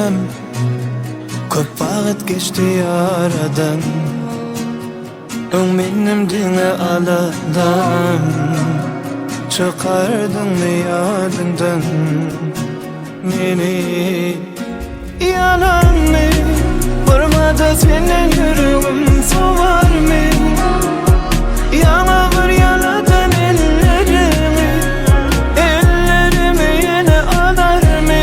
Söýsem Köp wagt geçdi aradan Öň menem diňe aladam Çykardyňmy ýadyňdan meni Ýalanmy Birbada senden ýüregim sowarmy Ýaňa bir ýaladan elleriňi Ellerimi ýene alarmy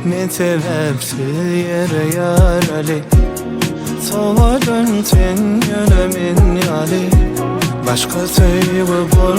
Men sebäpsiz ýere ýaraly Sowadan sen ýöne men ýaly Başga söýgi bol.